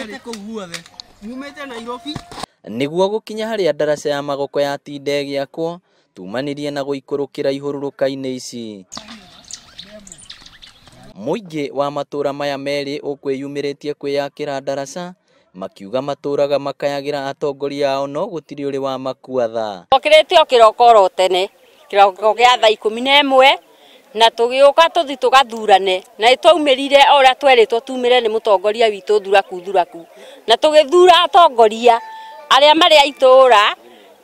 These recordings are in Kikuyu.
Mumĩte kũu guothe, mumĩte Nairobi. Nĩguo gũkinya harĩa ndaraca ya Magoko yatinda ĩgĩakwo, tumanirie na gũikũrũkĩra ihũrũrũka-inĩ ici. Mũingĩ wa matũra maya merĩ ũkwĩyumĩrĩtie kwĩyakĩra ndaraca, makiuga matũraga makayagĩra atongoria ao no gũtirĩ ũrĩ wa makua tha. Okĩrĩte o kĩroko oro tene, kĩroko gĩa thaa 11 na tũgĩũka tũthi tũgathurane, na nĩtwaumĩrire o ũrĩa twerĩtwo tumĩre nĩ mũtongoria witũ Thuraku Thuraku, na tũgĩthura atongoria arĩa marĩ a itũra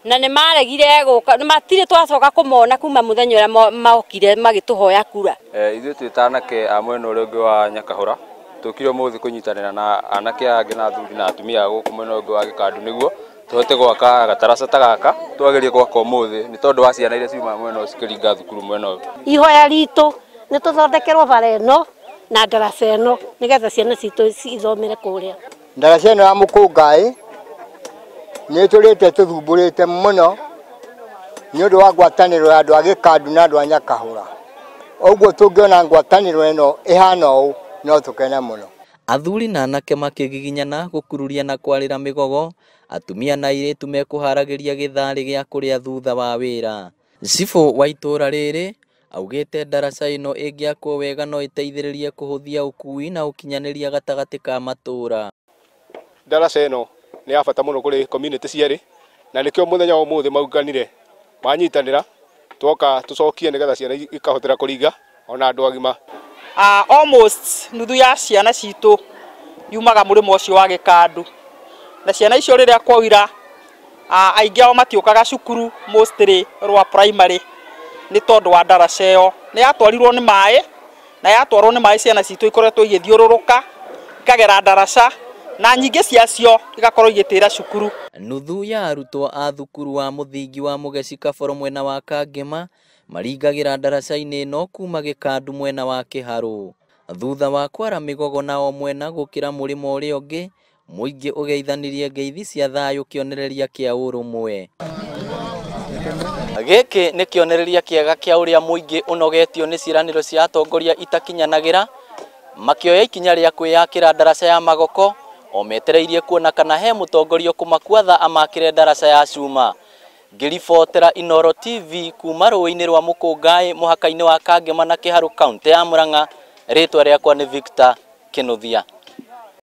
na nĩmaregire gũka, matirĩ twacoka kũmona kuma mũthenya ũrĩa mokire magĩtũhoya kura. Ithuĩ twĩ ta anake a mwena ũrĩa ũngĩ wa Nyakahũra, tũkire ũmũthĩ kũnyitanĩra na anake aya angĩ na athuri na atumia a gũkũ mwena ũyũ ũngĩ wa Gĩkandu nĩguo tũhote gwaka gataraca ta gaka twagerie gwaka ũmũthĩ nĩ tondũ wa ciana iria ciumaga mwena ũyũ cikĩringa thukuru mwena ũyũ. Ihoya ritũ nĩ tũthondekerwo bara ĩno na ndaraca ĩno nĩgetha ciana citũ ithomere kũrĩa. Ndaraca ĩno ya Mũkũngaĩ nĩ tũrĩte tũthumbũrĩte mũno nĩ ũndũ wa ngwatanĩro ya andũ a Gĩkandu na andũ a Nyakahũra. Ũguo tũngĩona ngwatanĩro ĩno ĩhana ũũ no tũkene mũno. Athuri na anake makĩgiginyana gũkururia na kwarĩra mĩgogo, atumia na airĩtu mekũharagĩria gĩtharĩ gĩa kũrĩa thutha wa wĩra. Cibũ wa itũra rĩrĩ augĩte ndaraca ĩno ĩngĩakwo wega no ĩteithĩrĩrie kũhũthia ũkui na ũkinyanĩria gatagatĩ ka matũra. Ndaraca ĩno nĩ ya bata mũno kũrĩ community cierĩ, na nĩkĩo mũthenya wa ũmũthĩ maunganire manyitanĩra twoka tũcokie nĩgetha ciana ikahotera kũringa ona andũ agima. Almost nuthu ya ciana citũ yumaga mũrĩmo ũcio wa Gĩkandu, na ciana icio rĩrĩa kwaura aingĩ ao matiũkaga cukuru mostly rwa primary nĩ tondũ wa ndaraca ĩyo. Nĩ yatwarirwo nĩ maĩ, na yatwarwo nĩ maĩ ciana citũ ikoretwo igĩthiũrũrũka ikagera ndaraca na nyingĩ ciacio igakorwo igĩtĩra cukuru. Nuthu ya arutwo a thukuru wa mũthingi wa Mũgeci Kaboro mwena wa Kangema maringagĩra ndaraca-inĩ ĩno kuma Gĩkandu mwena wa Kĩharũ. Thutha wa kwara mĩgogo na o mwena gũkĩra mũrĩmo ũrĩa ũngĩ, mũingĩ ũgeithanirie ngeithi cia thayũ kĩonereria kĩa ũrũmwe. Gĩkĩ nĩ kĩonereria kĩega kĩa ũrĩa mũingĩ ũnogetio nĩ ciĩranĩro cia atongoria itakinyanagĩra, makĩoya ikinya rĩa kwĩyakĩra ndaraca ya Magoko o metereirie kuona kana he mũtongoria ũkũmakua tha amakĩre ndaraca ya cuma. Ngĩribotera Inooro TV kuma rũĩ-inĩ rwa Mũkũngaĩ mũhaka-inĩ wa Kangema na Kĩharũ kaunti ya Murang'a, rĩtwa rĩakwa nĩ Victor Kĩnuthia.